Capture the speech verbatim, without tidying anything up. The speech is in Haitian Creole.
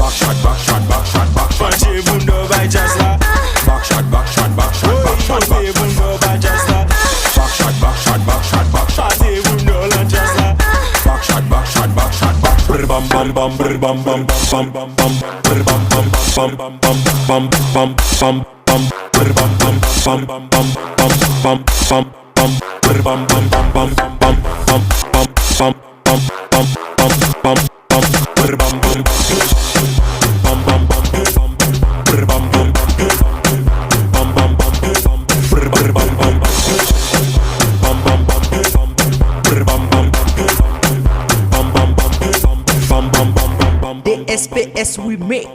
Backshot, backshot, backshot, backshot. Panche bouda w bay djaz la. Backshot, backshot, backshot, backshot, backshot, backshot. Panche bouda w bay djaz la. Backshot, backshot, backshot, backshot, backshot. Pase bouda w lan djaz la. Backshot, backshot, backshot, backshot. Brr bam bam bam, brr bam bam bam, bam bam bam, brr bam bam bam, bam bam bam, bam bam bam, bam bam bam, brr bam bam bam, bam bam bam, bam bam bam, bam bam bam, brr bam bam bam, bam bam bam bam, bam bam bam, bam bam bam, bam bam bam, brr bam bam bam, bam bam bam, brr bam bam bam, bam bam bam, brr bam bam bam, bam bam bam, brr bam bam bam, bam bam bam, bam bam bam, bam bam bam, bam bam bam, bam bam bam. D S P S Remix.